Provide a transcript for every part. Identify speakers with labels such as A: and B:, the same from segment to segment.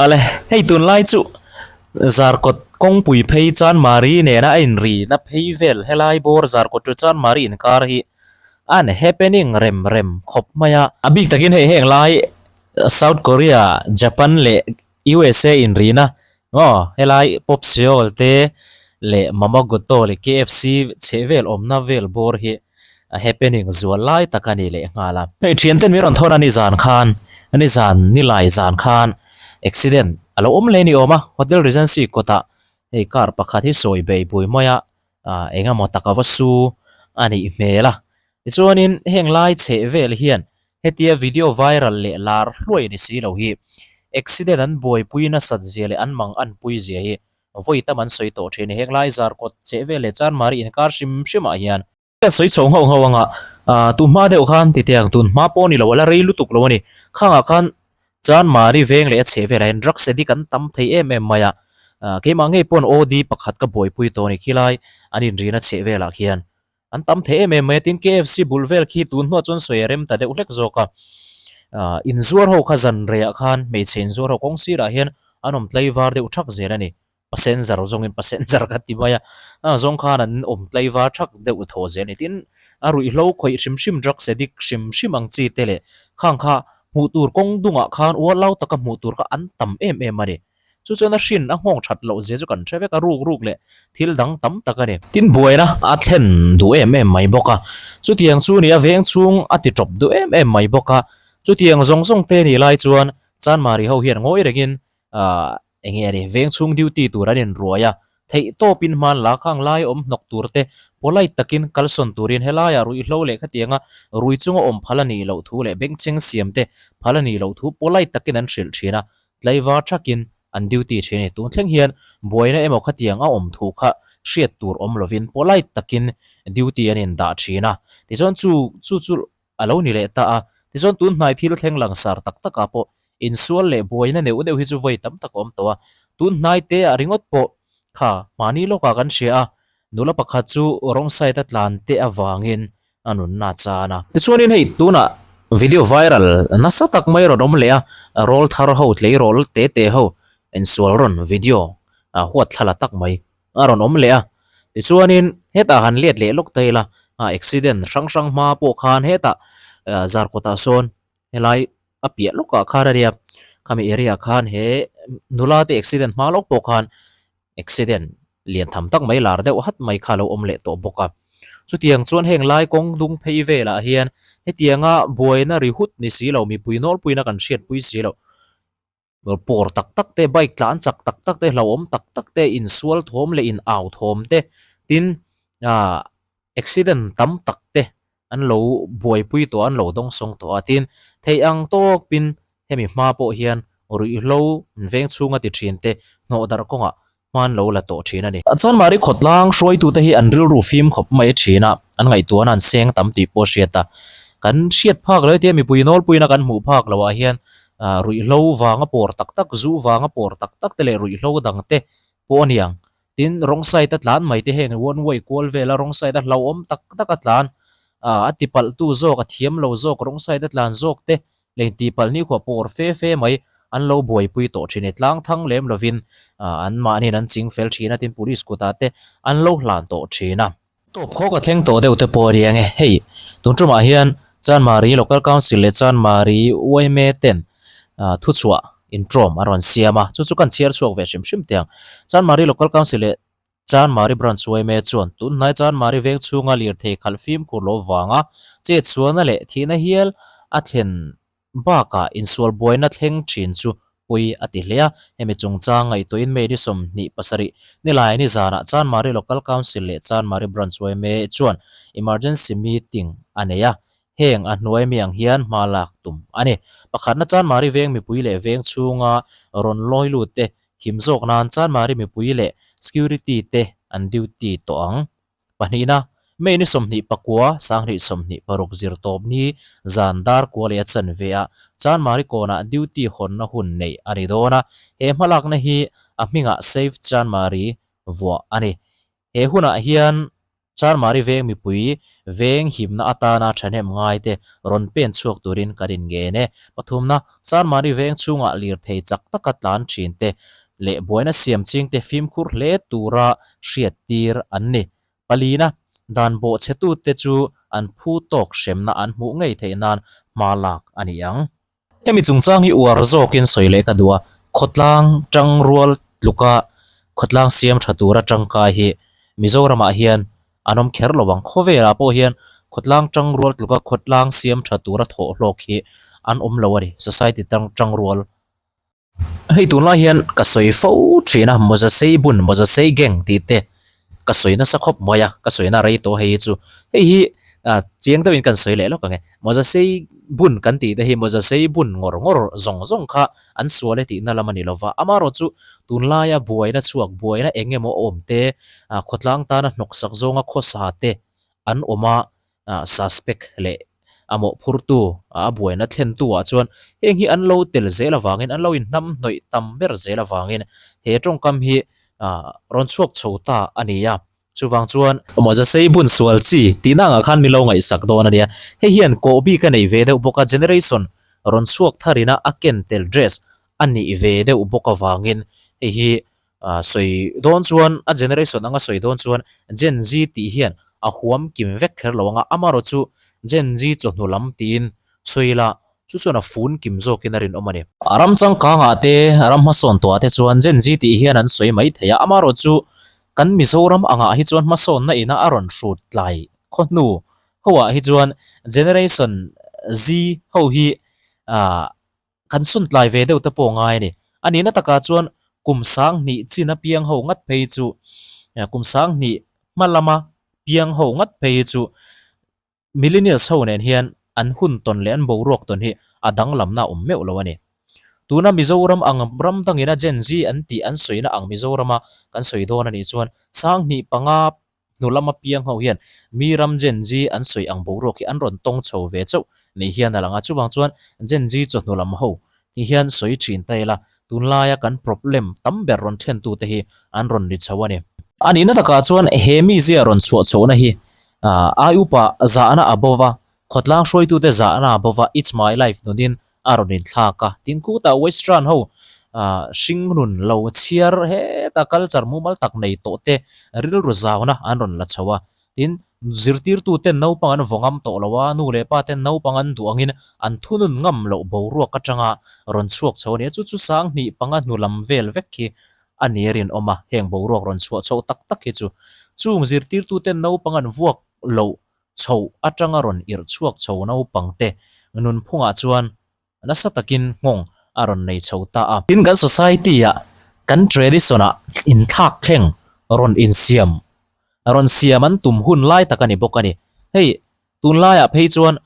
A: Ale, hei tunlai chu Zarkawt kawngpui phei Chanmari nena a inrina phei vel helai bawr Zarkawt chu Chanmari inkar hi an happening rem rem khawp mai a. A bik takin hei heng lai South Korea, Japan leh USA inrina aw helai Pop Seoul te leh Mamagoto leh KFC chheh vel awmna vel bawr hi a happening zual lai tak a ni leh nghal a. Hei thianten min rawn thawn a ni zan khan, ni zan ni lai zan khan accident a lo awm leh ni awm a, Hotel Regency kawtah hei car pakhat hi sawi bei bui mai a, ah eng emaw tak a va su a nih hmel a. Tichuanin heng lai chheh vel hian hetia video viral leh lar hluai ni si lo hi accident an buaipui nasat zia leh an mang anpui zia hi Vawi tam an sawi tawh thin. Heng lai zar kawt cheh vel leh Chanmari inkar hrim hrimah hian. Kan sawi chho nghauh nghauh anga, tun hma deuh khan ti teh ang, tun hma pawh ni lo, a la rei lutuk lo a ni. Khangah khan Chanmari veng leh a chheh velah hian drugs addict an tam thei em em mai a. Keimah ngei pawn OD pakhat ka buaipui tawh a ni khilai an inrina chheh velah khian. An tam thei em em mai a, tin KFC bul vel khi tun hnuah chuan sawi a rem ta deuh hlek zawk a. Ahh inzuar ho kha zan reiah khan hmeichhe inzuar ho kawng sirah hian an awm tlaivar deuh thak zel a ni. Passenger zawngin passenger ka ti mai a, a zawng khan an awm tlaivar thak deuh thaw zel a ni. Tin a ruihhlo khawih hrim hrim drugs addict hrim hrim ang chi te leh khang kha hmuh tur kawng dungah khan ualau taka hmuh tur kha an tam em em a ni. Chu chuan a hrin a nghawng that loh zia chu kan hre vek a, ruk ruk leh thil dang tam tak a ni. Tin buaina a thlen duh em em mai bawk a, chutiang chu ni a veng chhung a ti tawp duh em em mai bawk a, chutiang zawng zawng te nih lai chuan Chanmari ho hian ngawi rengin ahh eng nge a ni, veng chhung duty tur an inruai a, theih tawpin hman la khang lai awm hnawk tur te polite takin kalsawn turin helaiah ruihhlo leh khatianga rui chunga awm phal a nih loh thu leh bengchheng siam te phal a nih loh thu polite takin an hrilh thin a, Tlaivar thakin an duty thin a ni. Tun thleng hian buaina emaw khatiang a awm thu kha hriat tur awm lovin polite takin duty an indah thin a. Tichuan chu chu chu a lo ni leh ta a. Tichuan tun hnai thil thleng langsar tak takah pawh insual leh buaina neuh neuh hi chu vawi tam tak a awm tawh a. Tun hnai te ah ringawt pawh kha mahni lawkah kan hria a, nula pakhat chu wrong side a tlan te avangin a nunna a chan a. Tichuanin hei tunah video viral nasa tak mai rawn awm leh a, rawl thar ho tleirawl te te ho insual rawn video huat thla la tak mai a rawn awm leh a. Tichuanin hetah han let leh lawk ta ila, accident hrang hrang hma pawh khan hetah Zarkawtah sawn helai a piah lawkah khan a nia, khami area khan he nula te accident hma lawk pawh khan Accident lian tham tak mai lar deuh hat mai kha a lo awm leh tawh bawk a. Chutiang chuan heng lai kawng dung phei velah hian hetianga buaina ri hut ni si lo, mipui nawlpuina kan hriatpui si loh, pawr tak tak te, bike tlan chak tak tak te, hlauhawm tak tak te, insual thawm leh in au thawm te, tin ah accident tam tak te an lo buaipui tawh a, an lo dawngsawng tawh a, tin theih ang tawpin Hemi hma pawh hian ruihhlo veng chhunga ti thin te hnawh darh kawngah hman lo la tawh thin a ni. Chanmari khawtlang hruaitute hi an rilru fim khawp mai thin a, an ngaihtuahna an seng tam tih pawh a hriat a. Kan hriat phak lo hetia mipui nawlpuina kan hmuh phak loh ah hian ruihhlo vanga pawr tak tak, zu vanga pawr tak tak te leh ruihhlo dang te pawh a niang. Tin, wrong side a tlan mai te heng one way kual vela wrong side a hlauhawm tak tak a tlan, a tipalhtu zawk, a thiam lo zawk, wrong side a tlan zawk te Lei tihpalh ni khuah pawr fe fe mai an lo buaipui tawh thin e. Tlang thang lem lovin an mahniin an ching fel thin a, tin police kutah te an lo hlan tawh thin a. Tawp khawk a thleng tawh deuh te pawh a nia nge. Hei, tun tumah hian Chanmari Local Council leh Chanmari yma ten thuchhuah intrawm an rawn siam a, chu chu kan chhiar chhuak ve hrim hrim teh ang. Chanmari Local Council leh Chanmari Branch yma chuan tunhnai Chanmari veng chhunga lirthei khalh fimkhur lo vanga chetsualna leh thihna hial a thlen bakah insual buaina thleng thin chu pui a ti hle a. Hemi chungchang ngaihtuahin May ni 27 nilai ni zanah Chanmari Local Council leh Chanmari Branch yma chuan Emergency Meeting a nei a, heng a hnuai mi ang hian hma lak tum a ni. Pakhatna Chanmari veng mipui leh veng chhunga rawn lawi lut te Him zawk nan Chanmari mipui leh security te an duty tawh ang. Pahnihna, May ni 29, 2026 zir tawp ni zan dar kua leh a chanve ah Chanmari kawnah duty hawnna hun neih a ni dawn a, he hmalakna hi a hmingah Save Chanmari vuah a ni. He hunah hian Chanmari veng mipui Veng himna atana thahnem ngaite rawn pen chhuak turin kan inngen e. Pathumna, Chanmari veng chhungah lirthei chak taka tlan thinte leh buaina siam chingte fimkhur hle tura hriattir an ni. Palina, dan bawhchhetute chu an phu tawk hremna an hmuh ngei theih nan hma lak a ni ang. Hemi chungchang hi uar zawkin sawi leh ka duh a, khawtlang tangrual tluka khawtlang siam tha tura tangkai hi Mizoramah hian an awm kher lo ang. Khawvelah pawh hian khawtlang tangrual tluka khawtlang siam tha tura thawhhlawk hi an awm lo a ni, society tangrual. Hei tunlai hian ka sawi fo thin a, mawza sei bun, mawza sei gang tih te ka sawi nasa khawp mai a, ka sawi na rei tawh hei hi chu. Hei hi ah chiang deuhin kan sawi leh lawk ang e. Mawza sei bun kan tih te hi mawza sei bun ngawr ngawr zawng zawng kha an sual e tihna lam a ni lova. Amaherawhchu tunlaia buaina chhuak, buaina eng emaw awm te, ah khawtlang tana hnawksak zawnga khawsa te an awm a, suspect leh a mawhphurtu a buaina thlentu ah chuan heng hi an lo tel zel avangin an lo inhnam hnawih tam ber zel avangin he tawngkam hi rawn chhuak chho ta a ni a. Chuvang chuan mawza sei bun sual chi tihna angah khan min lo ngaihsak dawn a nia. Hei hian kawh bik a nei ve deuh bawk a, generation rawn chhuak tharina a ken tel dress a nih ve deuh bawk avangin hei hi Sawi dawn chuan a generation anga sawi dawn chuan Gen Z tih hian a huam kim vek kher lo anga amarawh chu Gen Z chawhnu lam tiin sawi ila chu chuan a fun kim zawkin a rinawm a ni. A ram changkangah te, ram hmasawn tawhah te chuan Gen Z tih hian an sawi mai thei a, amarawh chu kan Mizoram angah hi chuan hmasawnna ina a rawn hrut tlai khaw hnu hoah hi chuan Generation Z ho hi Kan sun tlai ve deuh te pawh ngai a ni. A nihna takah chuan kum 2000 chin a piang ho ngat phei chu, kum 2000 hma lama piang ho ngat phei hi chu millennials ho nen hian an hun tawn leh an boruak tawn hi a danglamna a awm meuh lo a ni. Tuna Mizoram ang ram dangina Gen Z an tih an sawina ang Mizorama kan sawi dawn a nih chuan 2005 Hnu lama piang ho hian mi ram Gen Z an sawi ang boruak hi an rawn tawng chho ve chauh ni hian a lang a, chuvang chuan Gen Z chawhnu lam ho ti hian sawi thin ta ila, tunlaia kan problem tam ber rawn thlentu te hi an rawn ri chho a ni. A nihna takah chuan he mizia rawn chhuah chhohna hi ai upa zahna a bo va, khawtlang hruaitute zahna a bo va, It's my life nunin a rawn inthlak a, tin khutah Western ho hringnun lo chhiar heta culture mumal tak nei tawh te rilru zauna an rawn la chho a, tin zirtirtuten naupang an vaw ngam tawh lo a, nu leh pa ten naupang an duh angin an thunun ngam loh boruak atanga rawn chhuak chho a ni a, chu chu 2005 hnu lam vel vek khi a ni a rinawm a, heng boruak rawn chhuah chhoh tak tak hi chu chung zirtirtuten naupang an vuak loh chhoh atanga rawn irh chhuak chho naupangte nunphungah chuan nasa takin nghawng a rawn nei chho ta a. Tin, kan society-ah, kan tradition-ah inthlak thleng rawn insiam, rawn siam an tum hun lai tak a ni bawk a ni. Hei, tunlaiah phei chuan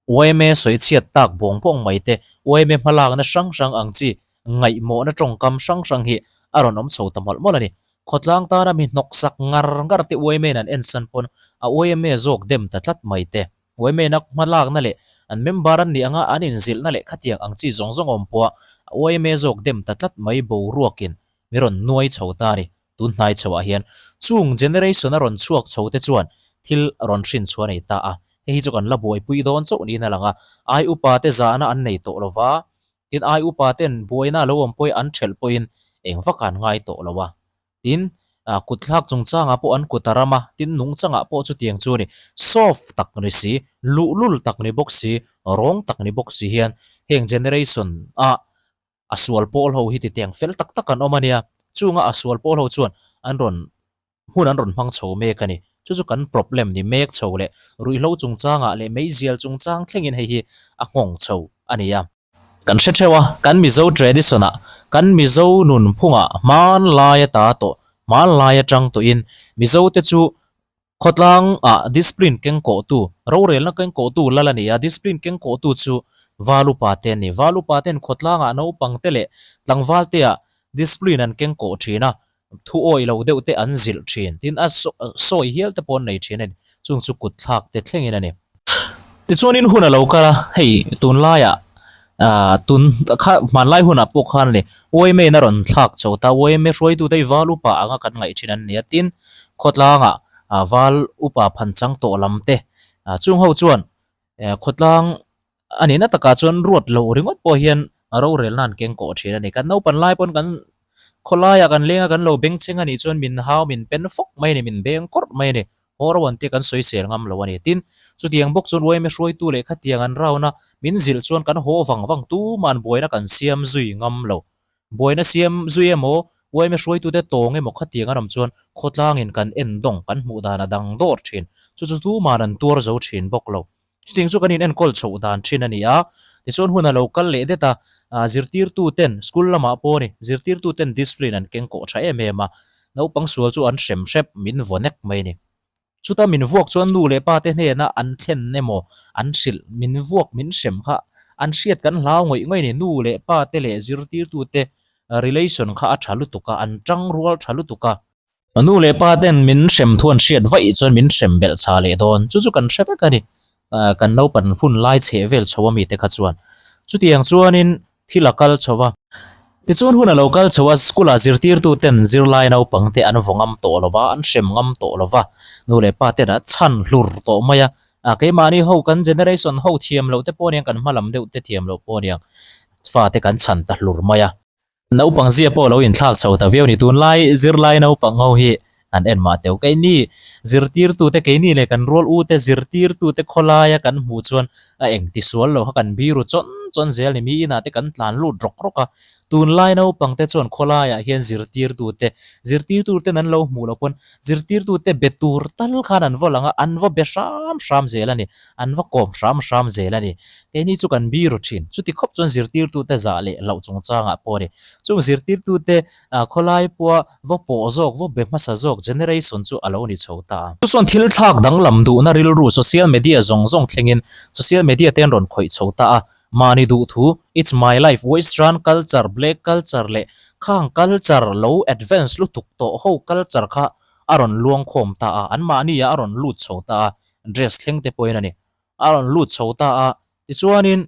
A: Yma sawi chhiat tak bawng bawng mai te, yma hmalakna hrang hrang ang chi ngaihmawhna tawngkam hrang hrang hi a rawn awm chho ta mawlh mawlh a ni. Khawtlang tana mi hnawksak ngar ngar te yma in an ensan pawn a yma zawk dem ta tlat mai te. Yma na hmalakna leh an member an nih anga an inzilhna leh khatiang ang chi zawng zawng awm pawha a yma zawk dem ta tlat mai boruakin mi rawn nuai chho ta a ni. Tun hnai chhoah hian chung generation a rawn chhuak chho te chuan thil rawn hrin chhuah a nei ta a, hei hi chu kan la buaipui dawn chauh niin a lang a, ai upa te zahna an nei tawh lo va, tin ai upa ten buaina lo awm pawhin an thelh pawhin eng vak an ngai tawh lo a, tin kut thlak chungchangah pawh an kut a ram a, tin nungchangah pawh chutiang chu a ni, soft tak ni si, luhlul tak ni bawk si, rawng tak ni bawk si hian heng generation a A sual pawl ho hi titeng fel tak tak an awm a nia, chunga a sual pawl ho chuan an rawn hmun an rawn hmang chho mek a ni. Chu chu kan problem ni mek chho leh ruihhlo chungchangah leh meizial chungchang thlengin hei hi a nghawng chho a ni a. Kan hre theuh a, kan Mizo tradition ah, kan Mizo nunphungah hmanlai ata tawh, hmanlai atang tawhin Mizo te chu Khawtlang ah discipline keng kawhtu, rorelna keng kawhtu lal a ni a, discipline keng kawhtu chu Val upa te an ni. Val upa ten khawtlang ah naupang te leh tlangval te ah discipline an keng kawh thin a, thu awih lo deuh te an zilh thin. Tin, a sawi hial te pawh an nei thin a ni. Chung chu kut thlak te thlengin a ni. Tichuanin hun a lo kal a, hei tunlaiah tun kha hmanlai hunah pawh khan a ni, yma in a rawn thlak chho ta, yma hruaitute hi val upa anga kan ngaih thin an ni a, tin khawtlangah val upa phanchang tawh lam te Chung ho chuan khawtlang a nihna takah chuan ruat loh ringawt pawh hian rorelna an keng kawh thin a ni. Kan naupan lai pawn kan khawlaiah kan leng a, kan lo bengchheng a nih chuan min hau, min pen fawk mai a ni, min beng kawrh mai a ni. Haw ro an tia kan sawisel ngam lo a ni. Tin, chutiang bawk chuan yma hruaitu leh khatiang an rauna min zilh chuan kan haw vang vang tuman buaina kan siam zui ngam lo. Buaina siam zui emaw, yma hruaitute tawng emaw khatiang an awm chuan khawtlangin kan en dawng, kan hmuh dan a dang dawr thin. Chu chu tuman an tuar zo thin bawk lo. Chutiang chu kan in enkawl chhoh dan thin a ni a, tichuan hun a lo kal leh det a, zirtirtuten school lamah pawh a ni, zirtirtuten discipline an keng kawh tha em em a, naupang sual chu an hrem hrep min vaw nek mai a ni. Chuta min vuak chuan nu leh pa te hnena an thlen emaw an hrilh min vuak min hrem kha an hriat kan hlau ngawih ngawih a ni, nu leh pa te leh zirtirtute relation kha a tha lutuk a, an tang rual tha lutuk a. Nu leh pa ten min hrem thu an hriat vaih chuan min hrem belh chha leh dawn. Chu chu kan hre vek a ni. Kan naupan hun lai chheh vel chho a mite kha chuan. Chutiang chuanin thil a kal chho a. Tichuan hun a lo kal chho a, school ah zirtirtu ten zirlai naupang te an vaw ngam tawh lo va, an hrem ngam tawh lo va. Nu leh pa ten a chhan hlur tawh mai a. Keimahni ho kan generation ho thiam loh te pawh aniang, kan hma lam deuh te thiam loh pawh aniang fate kan chhan ta hlur mai a. Naupang zia pawh lo inthlak chho ta viau ni. Tunlai zirlai naupang ho hi an en mah teuh. Keini zirtirtute, keini leh kan rual ute zirtirtute khawlaia kan hmuh chuan a eng ti sual lo kha kan biru chawn chawn zel ni. Mi inah te kan tlan lut rawk rawk a. Tunlai naupang te chuan khawlaiah hian zirtirtute, zirtirtuten an lo hmuh loh pawn zirtirtute be tur tal khan an va lang a, an va be hram hram zel a ni. An va kawm hram hram zel a ni. Keini chu kan biru thin. Chuti khawp chuan zirtirtute zah leh hlauh chungchangah pawh a ni. Chung zirtirtute khawlai pawha va pawh zawk, va be hmasa zawk generation chu a lo ni chho ta a. Chu chuan thil thlak danglam duhna rilru social media zawng zawng thlengin social media te an rawn khawih chho ta a. Mahni duhthu, It's my life, Western culture, Black culture leh khang culture lo advance lutuk tawh ho culture kha a rawn luangkhawm ta a, anmahni ah a rawn lut chho ta a. Dress thleng te pawhin a ni. A rawn lut chho ta a, tichuanin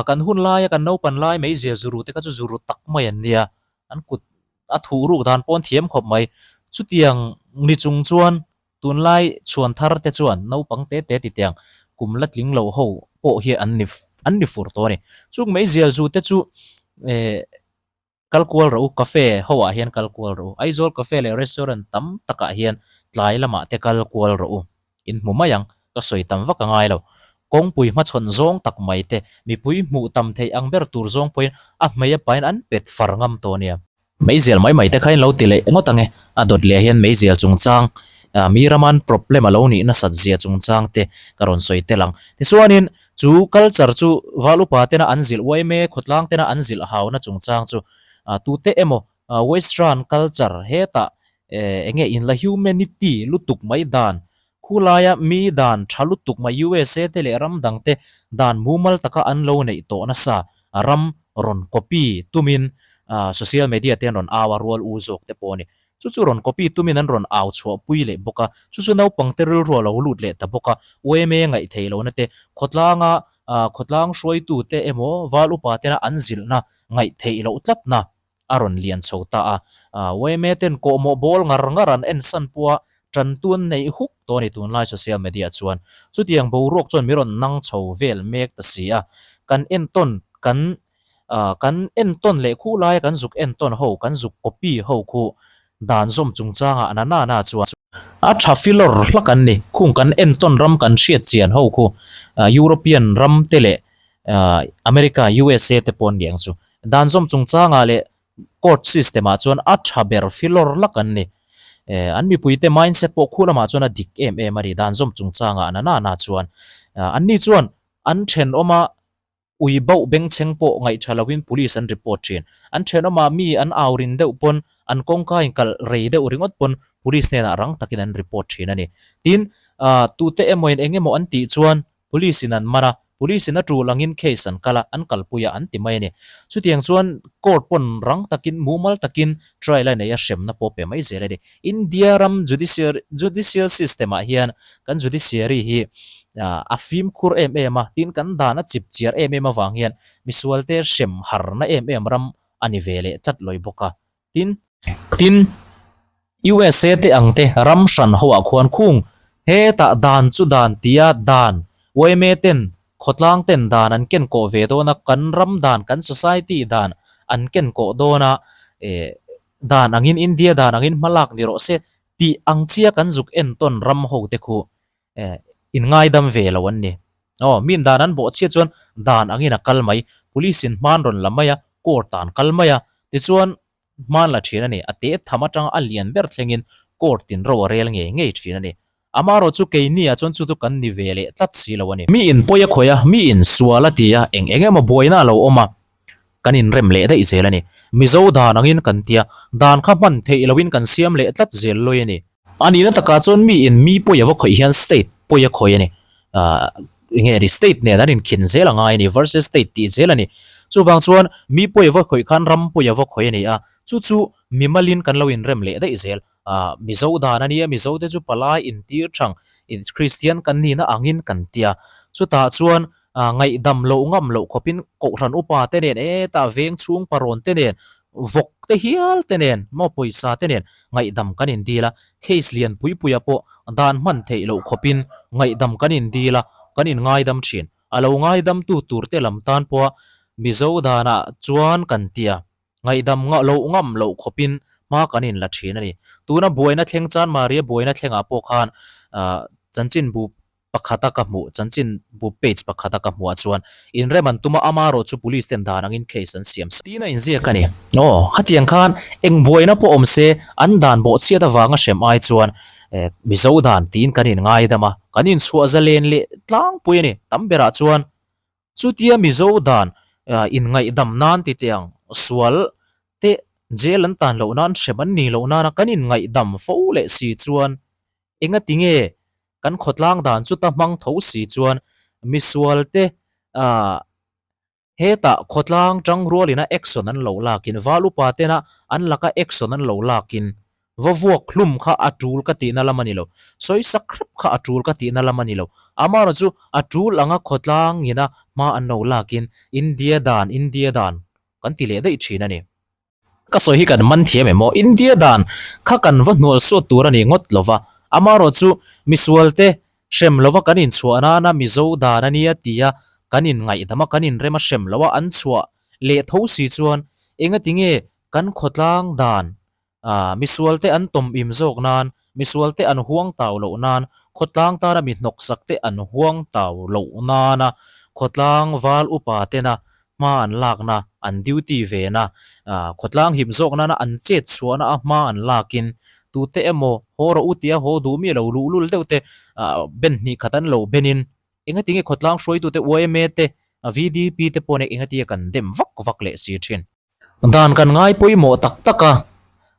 A: kan hun laia kan naupan lai meizia zuru te kha chu zuru tak mai an nia, an kut a thuh ruk dan pawh an thiam khawp mai. Chutiang ni chung chuan tunlai chhuan thar te chuan naupang te te titiang kum la tling lo ho pawh hi an ni an ni fur tawh a ni. Chung meizial zu te chu eh Kal kual rawh u, cafe ho ah hian kal kual rawh u. Aizawl cafe leh restaurant tam takah hian tlai lamah te kal kual rawh u. In hmu mai ang, ka sawi tam vak a ngai lo. Kawngpui hmachhawn zawng tak mai te, mipui hmuh tam theih ang ber tur zawng pawhin a hmei a pain an pet far ngam tawh nia. Meizial mai mai te kha in lo ti leh ngawt ang e. A dawt leh hian meizial chungchang, mi raman problem a lo nih nasat zia chungchang te ka rawn sawi tel ang. Tichuanin Chu culture chu val upa tena an zilh uaime khawtlang tena an zilh hauna chungchang chu tute emaw western culture hetah enge inla humanity lutuk mai dan khulaia mi dan tha lutuk mai USA te leh ram dang te dan mumal taka an lo neih tawh nasa ram rawn copy tumin social media te an rawn au a rual u zawk te pawh a ni. Chu chu rawn copy tumin an rawn au chhuah pui leh bawk a, chu chu naupangte rilru a lo lut leh ta bawk a, yma ngaih theih lohna te, khawtlanga khawtlang hruaitute emaw val upa tena an zilhna ngaih theih loh tlatna a rawn lian chho ta a, yma ten kawhmawh bawl ngar ngar an ensan pawha tantu an neih huk tawh a ni tunlai social media chuan. Chutiang boruak chuan mi rawn nang chho vel mek ta si a, kan entawn kan Kan entawn leh khu laia kan zuk entawn ho, kan zuk copy ho khu dan zawm chungchangah na na na chuan a tha filawr hlak an ni. Khung kan entawn ram kan hriat chian ho khu European ram te leh America, USA te pawh an ni ang chu. Dan zawm chungchangah leh court system ah chuan a tha ber filawr hlak an ni. An mipuite mindset pawh khu lamah chuan a dik em em a ni dan zawm chungchangah na na na chuan. Anni chuan an thenawma Ui bauh bengchheng pawh ngaihtha loin police an report thin. An thenawmah mi an au rin deuh pawn an kawngka inkalh rei deuh ringawt pawn police hnenah rang takin an report thin a ni. Tin, tute emawin eng emaw an tih chuan police in an man a, police in a tul angin case an kal a, an kalpui a an ti mai a ni. Chutiang chuan court pawn rang takin mumal takin trial a nei a hremna pawh pe mai zel a ni. India ram judiciary judicial system ah hian kan judiciary hi a fimkhur em em a, tin kan dan a chip chiar em em avang hian misual te hrem harna em em ram a ni ve leh tlat lawi bawk a. Tin, tin USA te ang te ram hran ho ah khuan khung he Hetah dan chu dan tia dan yma ten khawtlang ten dan an ken kawh ve dawn a, kan ram dan, kan society dan an ken kawh dawn a, eh dan angin India dan angin hma lak ni rawh se tih ang chia kan zuk entawn ram ho te khu eh in ngaidam ve lo an ni. Aw, min dan an bawh chhiat chuan dan angin a kal mai, police in hman rawn la mai a, court ah an kal mai a, tichuan hman la thin a ni. A te tham atanga a lian ber thlengin court in ro a rel ngei ngei thin a ni. Amaherawh chu keini ah chuan chu chu kan ni ve leh tlat si lo a ni. Mi in pawi a khawih a, mi in sual a ti a, eng eng emaw buaina a lo awm a, kan inrem leh daih zel a ni. Mizo dan angin kan ti a, dan kha hman theih loin kan siam leh tlat zel lawi a ni. A nihna takah chuan mi in mi pawi a va khawih hian state pawi a khawih a ni. Ahh enge ni state nen an inkhin zel a ngai a ni versus state tih zel a ni. Chuvang chuan mi pawi a va khawih khan ram pawi a va khawih a ni a, chu chu mimalin kan lo inrem leh daih zel. Ahh Mizo dan a nia, Mizo te chu palai intir thang, Kristian kan nihna angin kan tia. Chutah chuan Ahh ngaihdam loh ngam loh khawpin Kohhran upa te nen hetah veng chhung parawn te nen vawk te hial te nen maw pawisa te nen ngaihdam kan indil a, case lian pui puia pawh dan hman theih loh khawpin ngaihdam kan indil a, kan inngaidam thin. A lo ngaidamtu tur te lam tan pawha Mizo danah chuan kan tia. Ngaihdam ngah loh ngam loh khawpin hma kan inla thin a ni. Tuna buaina thleng Chanmaria buaina thlengah pawh khan ahh chanchinbu pakhata ka hmuh, chanchinbu page pakhata ka hmuh ah chuan inrem an tum a, amarawh chu police ten dan angin case an siam sak. Tiin a inziak a ni. Aw, khatiang khan eng buaina pawh awm se an dan bawhchhiat avanga hrem ai chuan eh Mizo dan tiin kan inngaidam a, kan inchhuah zalen leh tlangpui a ni. Tam berah chuan Chutia Mizo dan inngaihdam nan ti teh ang, sual te jail an tan loh nan, hrem an nih loh nana kan inngaihdam fo leh si chuan engati nge kan khawtlang dan chuta hmang tho si chuan misual te hetah khawtlang tangrualina action an lo lakin val upa tena an laka action an lo lakin Va vuak hlum kha a tul ka tihna lam a ni lo. Sawi sak hrep kha a tul ka tihna lam a ni lo. Amaherawh chu a tul anga khawtlangina hma an lo lakin India dan, India dan kan ti leh daih thin a ni. Ka sawi hi kan man thiam em aw? India dan kha kan va hnual suat tur a ni ngawt lo va. Amaherawh chu misualte hrem lova kan inchhuah nana Mizo dan a nia tia kan inngaihdam a, kan inrem a hrem loa an chhuah leh tho si chuan engatinge kan khawtlang dan A, misualte an tawm im zawk nan, misualte an huang tau loh nan, khawtlang tana mi hnawksak te an huang tau loh nana khawtlang val upa tena hma an lakna, an duty ve na, khawtlang him zawk nana an chet chhuahna a hma an lakin tute emaw haw rawh u tia haw duh mi lo luhlul deuh te ben hnih khat an lo benin engatinge khawtlang hruaitute yma te, VDP te pawh engatinge kan dem vak vak leh si thin. Dan kan ngai pawimawh tak tak a,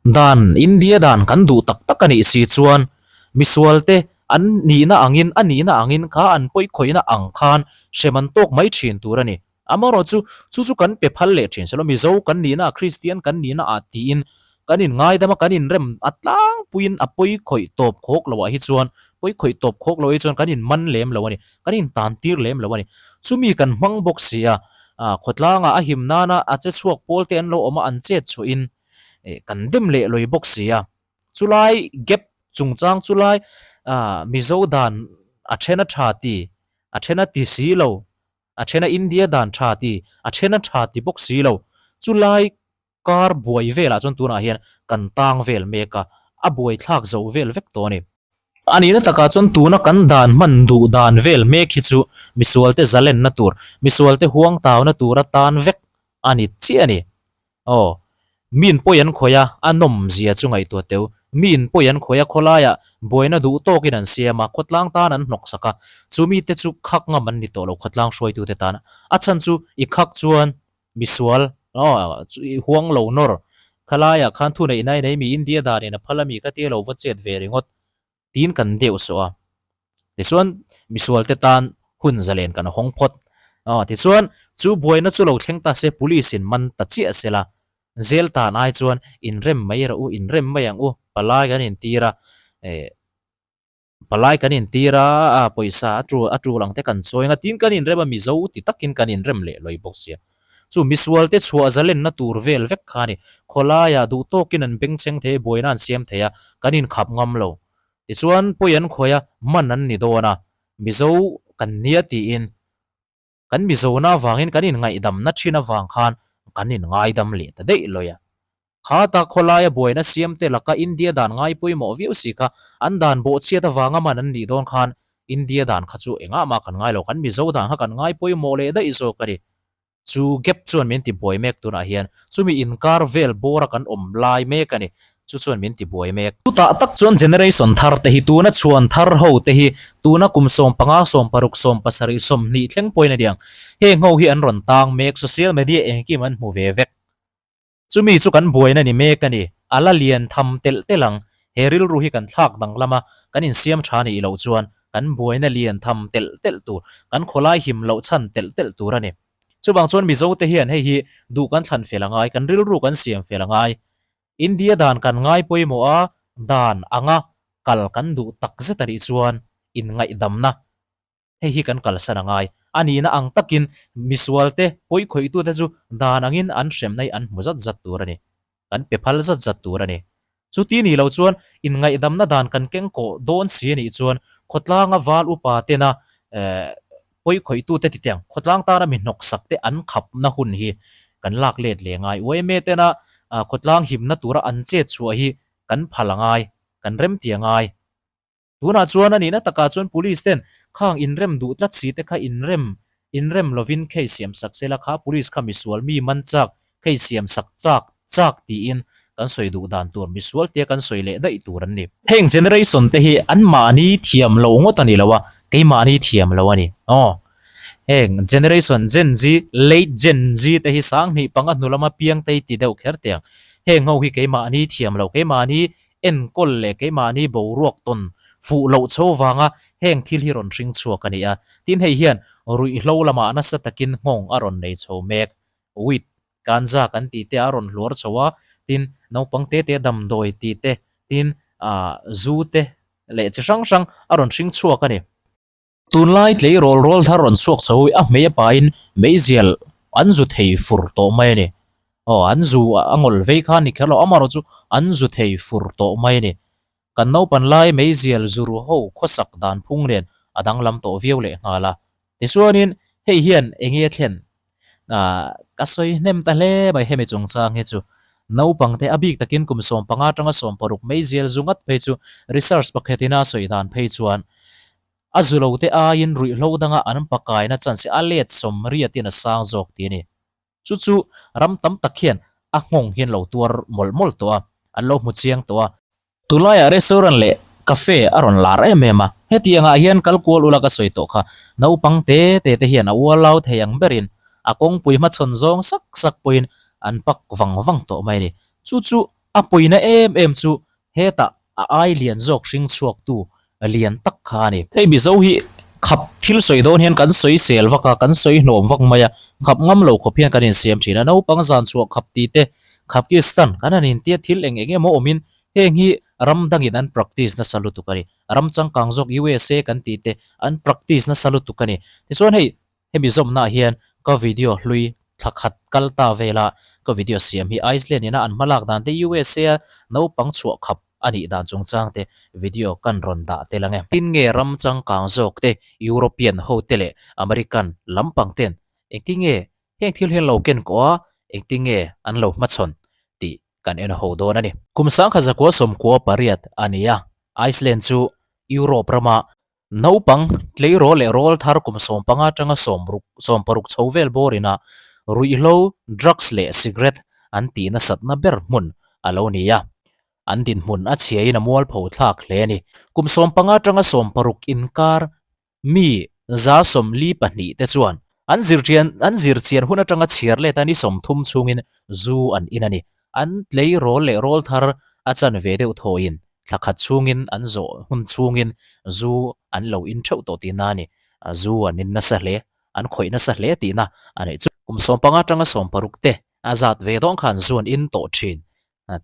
A: dan, India dan kan duh tak tak a nih si chuan misualte an nihna angin, a nihna angin kha an pawikhawihna ang khan hrem an tawk mai thin tur a ni. Amaherawh chu, chu chu kan pe phal leh thin selo, Mizo kan nihna ah, Kristian kan nihna ah tiin kan inngaidam a, kan inrem a tlangpuiin a pawikhawih tawp khawk loh ah hi chuan, pawikhawih tawp khawk loh hi chuan kan inman lem lo a ni, kan intantir lem lo a ni. Chumi kan hmang bawk si a, Ah, khawtlangah a him nana a che chhuak pawl te an lo awm a, an chet chhuahin eh kan dem leh lawi bawk si a. Chulai gap chungchang chulai ah Mizo dan a then a tha ti, a then a ti si lo, a then a India dan tha ti, a then a tha ti bawk si lo. Chulai kar buai velah chuan tunah hian kan tang vel mek a, a buai thlak zo vel vek tawh a ni. A nihna takah chuan tuna kan dan hman duh dan vel mek hi chu misualte zalenna tur, misualte huang tauna tura tan vek a ni chiah a ni. Aw, miin pawi an khawih a, a nawm zia chu ngaihtuah teu. Miin pawi an khawih a, khawlaiah buaina duh tawkin an siam a, khawtlang tan an hnawk sak a, chu mite chu khak ngam an ni tawh lo khawtlang hruaitute tan. A chhan chu i khak chuan Misual, aw, chu i huang lo nawr. Khalaiah khan thu neih nai nei mi India danin a phal a mi ka tia lo va chet ve ringawt tiin kan deuh sawh a. Tichuan, misualte tan hun zalen kan hawng phawt. Aw, tichuan, chu buaina chu lo thleng ta se police in man ta chiah se la. Zel tan ai chuan inrem mai rawh u, inrem mai ang u, palai kan intir a, eh, Palai kan intir a, pawisa a tul a tul ang te kan chawi ang a, tin kan inrem a, Mizo ti takin kan inrem leh lawi bawk sia. Chu misualte chhuah zalenna tur vel vek kha a ni. Khawlaiah duh tawkin an bengchheng thei a, buaina an siam thei a, kan inkhap ngam lo. Tichuan pawi an khawi a, man an ni dawn a, Mizo kan nia tiin kan Mizona avangin kan inngaihdamna thin avang khan kan inngaidam leh ta daih lawi a. Kha ta khawlaia buaina siam te laka India dan ngai pawimawh viau si kha an dan bawhchhiat avanga man an nih dawn khan India dan kha chu engah mah kan ngai lo, kan Mizo dan kha kan ngai pawimawh leh daih zawk a ni. Chu gap chuan min ti buai mek tunah hian chumi inkar vel bawra kan awm lai mek a ni. Chu chuan min ti buai mek. Chutah tak chuan generation thar te hi tuna chhuan thar ho te hi tuna kum 15, 16, 17, 20 thleng pawhin a ni ang. Heng ho hi an rawn tang mek, social media engkim an hmu ve vek. Chumi chu kan buaina ni mek a ni. A la lian tham telh telh ang. He rilru hi kan thlak danglam a, kan insiam tha nih loh chuan kan buaina lian tham telh telh tur, kan khawlai him loh chhan telh telh tur a ni. Chuvang chuan Mizote hian hei hi duh kan thlan fel a ngai, kan rilru kan siam fel a ngai. India dan kan ngai pawimawh a, dan anga kal kan duh takzet a nih chuan inngaihdamna Hei hi kan kalsan a ngai. A nihna ang takin misualte pawikhawih-tute chu dan angin an hremna hi an hmu zat zat tur a ni. Kan pe phal zat zat tur a ni. Chuti nih loh chuan inngaihdamna dan kan keng kawh dawn si a nih chuan khawtlanga val upa tena pawikhawih-tute ti teng khawtlang tana mi hnawksak te an khapna hun hi kan lak let leh ngai. Uaime tena khawtlang himna tura an chet chhuah hi kan phal a ngai, kan remti a ngai. Tunah chuan a nihna takah chuan Police ten khang inrem duh tlat si te kha inrem inrem lovin case siam sak sela kha Police kha misual mi man chak case siam sak chak chak tiin kan sawi duh dan tur misual tia kan sawi leh daih tur an ni. Heng generation te hi an mahni thiam lo ngawt a ni lo a, keimahni thiam lo a ni. Aw. Heng generation Gen Z, late Gen Z te hi sanghnih panga hnu lama piang te hi ti deuh kher teh ang. Heng ho hi keimahni thiam lo, keimahni enkawl leh keimahni boruak tawn fuh loh chho vanga heng thil hi rawn hring chhuak a ni a. Tin hei hian ruihhlo lamah nasa takin nghawng a rawn nei chho mek. Weed, ganja kan tih te a rawn hluar chho a, tin naupang te te damdawi tih te, tin ah zu te leh chi hrang hrang a rawn hring chhuak a ni. Tunlai tleirawl rawl thar rawn chhuak chho hi a hmei a pain meizial an zu thei fur tawh mai a ni. Aw, an zu a ngawl vei kha a ni kher lo, amaherawhchu an zu thei fur tawh mai a ni. Kan naupan lai meizial zu ru ho khawsak dan phung nen a danglam tawh viau leh nghal a. Tichuanin hei hian eng nge thlen? Ah, ka sawi hnem ta hle mai hemi chungchang hi chu. Naupangte a bik takin kum 15 atanga 16 meizial zu ngat phei chu research pakhatin a sawi dan phei chuan a zu lo te aiin ruihhlo danga an pakaina chance a let sawmriatin a sang zawk ti a ni. Chu chu ram tam tak hian a nghawng hian lo tuar mawlh mawlh tawh a, an lo hmu chiang tawh a. Tunlaiah restaurant leh cafe a rawn lar em em a, hetiang ah hian kal kual ula ka sawi tawh kha, naupang te te te hian a ualau thei ang berin a kawngpui hmachhawn zawng sak sak pawhin an pak vang vang tawh mai a ni. Chu chu a puina em em chu hetah a ai lian zawk hring chhuaktu lian tak kha a ni. Hei Mizo hi khap thil sawi dawn hian kan sawi sel vak a, kan sawi hnawm vak mai a, khap ngam lo khawp hian kan insiam thin a, naupang zan chhuah khap ti te, Khapkistan kan han intia thil eng eng emaw awmin heng hi ram dangin an practice nasa lutuk a ni. Ram changkang zawk USA kan tih te an practice nasa lutuk a ni. Tichuan hei hemi zawmnaah hian ka video hlui thla khat kal ta vela ka video siam hi Iceland ina an hmalak dan te USA a naupang chhuah khap a nih dan chungchang te video kan rawn dah tel ang e. Tin nge ram changkang zawk te European ho te leh American lampang ten engtinge Heng thil hian lo ken kawh a, engtin nge an lo hmachhawn tih kan en ho dawn a ni. Kum 1998 a ni a, Iceland chu Europe rama naupang tleirawl leh rawl thar kum 15 atanga 16 chho vel bawrin a ruihhlo, drugs leh cigarette an tih nasatna ber hmun a lo ni a. An dinhmun a chhiain a mualpho thlak hle a ni. Kum 15 atanga 16 inkar Mi 42 te chuan an zirchian an zirchian hun atanga chhiar let a ni 30 chhungin zu an in a ni. An tleirawl leh rawl thar a chan ve deuh thawiin thla khat chhungin an zawh hun chhungin zu an lo in theuh tawh tihna a ni. Zu an in nasa hle, an khawih nasa hle tihna a nih chu. Kum 15 atanga 16 te a zat ve dawn khan zu an in tawh thin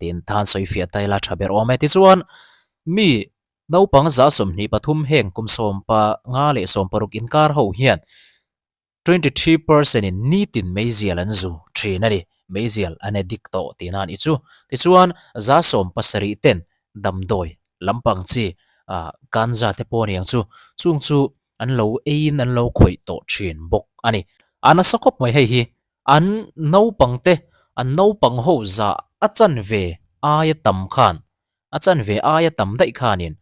A: tiin tan sawi fiah ta ila tha ber awm e. Tichuan mi Naupang 23 heng kum 15 leh 16 inkar ho hian 23 percent in nitin meizial an zu thin a ni. Meizial an addict tawh tihna a nih chu. Tichuan 70% ten damdawi lampang chi ah ganja te pawh a ni ang chu, chung chu an lo eiin an lo khawih tawh thin bawk a ni. A nasa khawp mai hei hi an naupang te an naupang ho zah a chanve aia tam khan a chanve aia tam daih khanin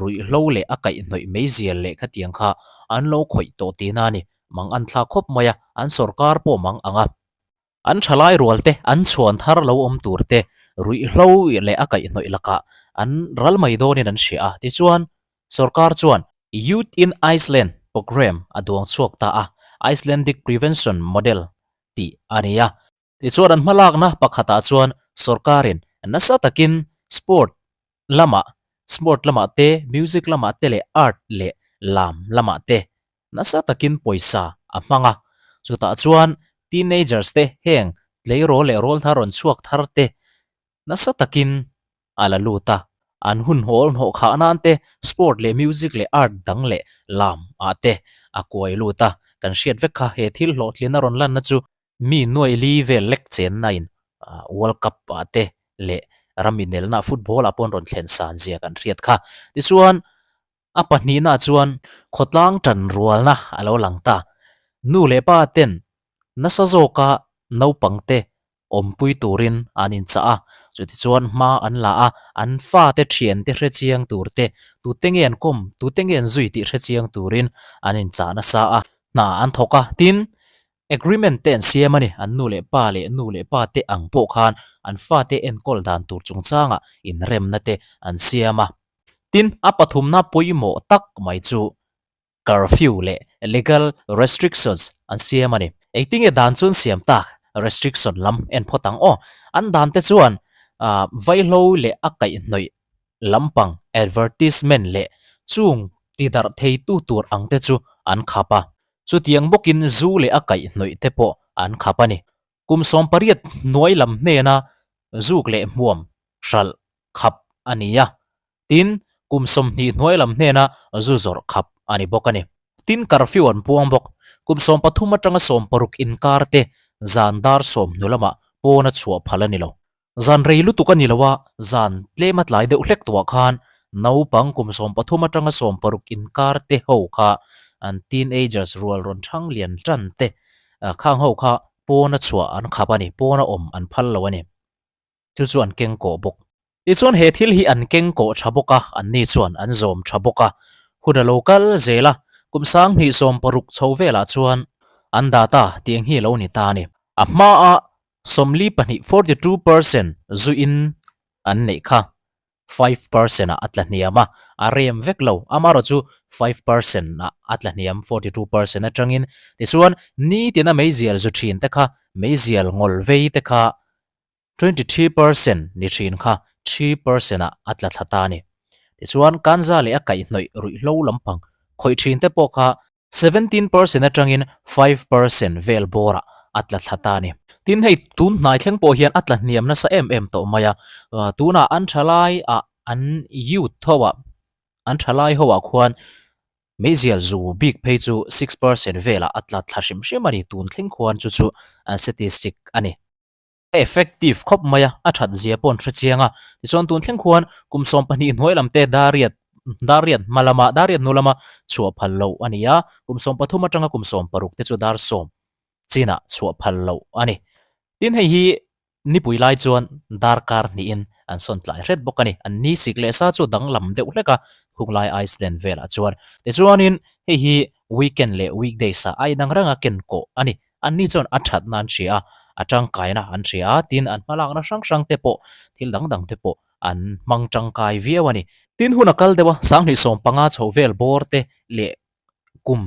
A: ruihhlo leh a kaihhnawih meizial leh khatiang kha an lo khawih tawh tihna a ni. Mang an thlak khawp mai a, an sawrkar pawh mang ang a. An thalai rual te, an chhuan thar lo awm tur te ruihhlo leh a kaihhnawih lakah an ral mai dawnin an hria a. Tichuan, sawrkar chuan Youth in Iceland programme a duang chhuak ta a, Icelandic Prevention Model tih a ni a. Tichuan an hmalakna pakhatah chuan sawrkarin nasa takin sport lamah, sport lamah te, music lamah te leh art leh lam lamah te nasa takin pawisa a hmang a. Chutah chuan teenagers te heng tleirawl leh rawlthar rawn chhuak thar te nasa takin a la lut a. An hun hawl hnawh khah nan te sport leh music leh art dang leh lam ah te a kuai lut a. Kan hriat vek kha he thil hlawhtlin a rawn lanna chu Mi nuai li vel lek chenna in World Cup ah te leh ram inelna football ah pawh an rawn thlen san zia kan hriat kha. Tichuan a pahnihna chuan khawtlang tan rualna a lo lang ta. Nu leh pa ten nasa zawka naupang te awmpui turin an inchah a, chutichuan hma an la a, an fate thiante hre chiang tur te, tute nge an kawm, tute nge an zui tih hre chiang turin an inchah nasa a, hna an thawk a, tin Agreement te an siam a ni, an nu leh pa leh nu leh pa te ang pawh khan an fate enkawl dan tur chungchangah inremna te an siam a. Tin, a pathumna pawimawh tak mai chu curfew leh legal restrictions an siam a ni. Engtinge dan chu an siam tak? Restriction lam en phawt ang aw. An dan te chuan vaihlo leh a kaihhnawih lampang advertisement leh chung tidarh theitu tur ang te chu an khap a. Chutiang bawkin zu leh a kaihhnawih te pawh an khap a ni. Kum 18 hnuai lam hnena zuk leh hmuam hralh khap a ni a, tin, kum 20 hnuai lam hnena zu zawrh khap a ni bawk a ni. Tin, curfew an puang bawk. Kum 13 atanga 16 inkar te zan dar 10 hnu lamah pawna chhuah phal a ni lo. Zan rei lutuk a ni lo a, zan tlem a tlai deuh hlek tuah khan naupang kum 13 atanga 16 inkar te ho kha an teenagers rual rawn thang lian tan te khang ho kha pawna chhuah an khap a ni, pawna awm an phal lo a ni. Chu chu an keng kawh bawk. Tichuan he thil hi an keng kawh tha bawk a, anni chuan an zawm tha bawk a. Hun a lo kal zel a, kum 2016 chho velah chuan an data tiang hi a lo ni ta a ni. A hmaa 42, 42%, zuin an neih kha 5% ah a tla hniam a, a rem vek lo. Amaherawh chu 5% ah a tla hniam, 42% atangin. Tichuan, nitina meizial zu thin te kha, meizial ngawl vei te kha 23% ni thin kha 3% ah a tla thla ta a ni. Tichuan, kanza leh a kaihhnawih ruihhlo lampang khawih thin te pawh kha 17% atangin 5% vel bawrah a tla thla ta a ni. Tin, hei tun hnai thleng pawh hian a tla hniam nasa em em tawh mai a, tunah an thalai ah an youth ho ah an thalai ho ah khuan meizial zu bik phei chu 6% velah a tla thla hrim hrim a ni, tun thleng khuan chu chu an statistic a ni. A effective khawp mai a, a that zia pawh an hre chiang a. Tichuan tun thleng khuan kum 12 hnuai lam te dariat dariat hma lama dariat hnu lama chhuah phal loh a ni a, kum 13 atanga kum 16 te chu dar 10 chinah chhuah phal loh a ni. Tin hei hi nipui lai chuan darkar hnihin an sawn tlai hret bawk a ni. An ni sik leh sa chu danglam deuh hlek a, khunglai Iceland velah chuan. Tichuanin hei hi weekend leh weekdays ah a inang reng a ken kawh a ni. Anni chuan a thatna an hria a, a tangkaina an hria a, tin an hmalakna hrang hrang te pawh thil dang dang te pawh an hmang tangkai viau a ni. Tin hun a kal deuh a, 2015 chho vel bawr te leh kum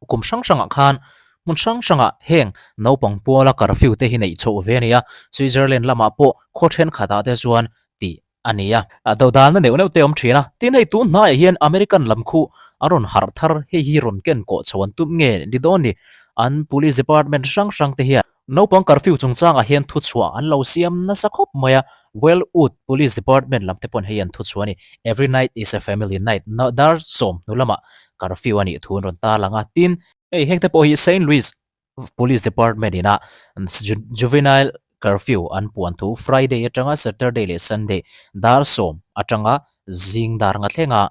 A: kum hrang hrangah khan hmun hrang hrangah heng naupang puala curfew te hi neih chhoh ve a ni a, Switzerland lamah pawh khaw thenkhatah te chuan tih a ni a. Dodalna neuh neuh te awm thin a. Tin hei tun hnaiah hian American lam khu a rawn harh thar hei hi rawn ken kawh chho an tum nge ni dawn ni. An Police Department hrang hrang te hian naupang curfew chungchangah hian thuchhuah an lo siam nasa khawp mai a. Wellwood Police Department lam te pawn hei an thuchhuah a ni. Every night is a family night dar 10 hnu lamah curfew a nih thu an rawn tarlang a. Tin, hei heng te pawh hi Saint Louis Police Department ina Juvenile Curfew an puan thu Friday atanga Saturday leh Sunday dar 10 atanga zing dar nga thlenga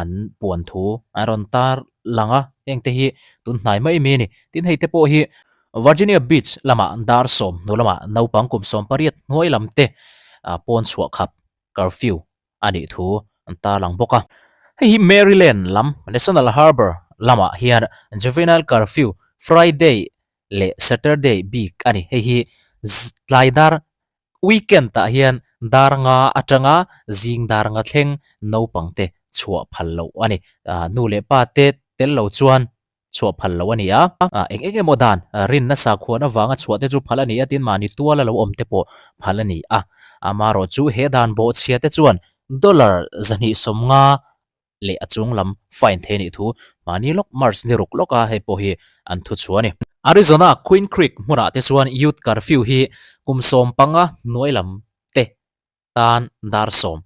A: an puan thu an rawn tar lang a heng te hi tun hnai mai mai a ni tin hei te pawh hi Virginia Beach lamah dar sawm hnu lamah naupang kum sawm pariat hnuai lam te pawn chhuah khap curfew a nih thu an tar lang bawk a. Hei hi Maryland lam National Harbor lamah hian juvenile curfew Friday leh Saturday bik a ni. Hei hi tlai dar weekend ah hian dar nga atanga zing dar nga thleng naupang te chhuah phal loh a ni. Nu leh pa te tel lo chuan chhuah phal loh a ni a. Eng eng emaw dan rinna sakhuan avanga chhuah te chu phal a ni a tin mahni tuala lo awm te pawh phal a ni a. Amaherawh chu he dan bawhchhia te chuan dollar 250 leh a chung lam fine thei a nih thu mahni lawk March ni ruk lawka hei pawh hi an thu chhuah a ni. Arizona Queen Creek hmunah te chuan youth curfew hi kum 15 hnuai lam te tan dar sawm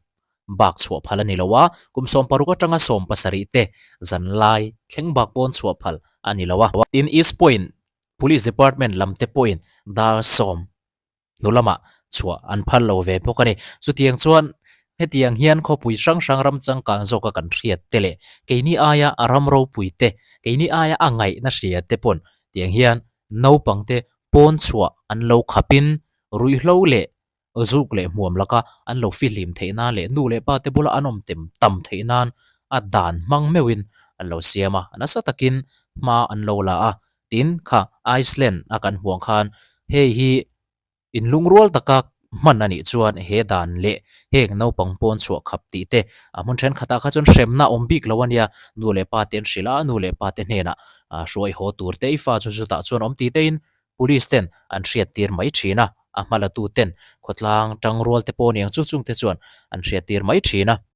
A: bak chhuah phal a ni lo a, kum 16 atanga 17 te zan lai thleng bak pawn chhuah phal a ni lo a. Tin, East Point Police Department lam te pawhin dar sawm hnu lamah chhuah an phal lo ve bawk a ni. Chutiang chuan hetiang hian khawpui hrang hrang ram changkang zawka kan hriat te leh keini aia a ram ropui te, keini aia a ngaihna hria te pawn tiang hian naupang te pawn chhuah an lo khapin ruihhlo leh zuk leh hmuam laka an lo fihlim theih nan leh nu leh pa te bula an awm tem tam theih nan a dan hmang meuhin an lo siam a, nasa takin hma an lo la a. Tin, kha Iceland a kan hmuang khan hei hi inlungrual taka hman a nih chuan he dan leh heng naupang pawn chhuah khap tih te a hmun thenkhatah kha chuan hremna a awm bik lo a nia, nu leh pa te an hrilh a, nu leh pa te hnenah hruai haw tur te i fa chu chutah chuan awm tih tein Police ten an hriattir mai thin a, a hmalatu ten khawtlang tangrual te pawh niang chu chungte chuan an hriattir mai thin a.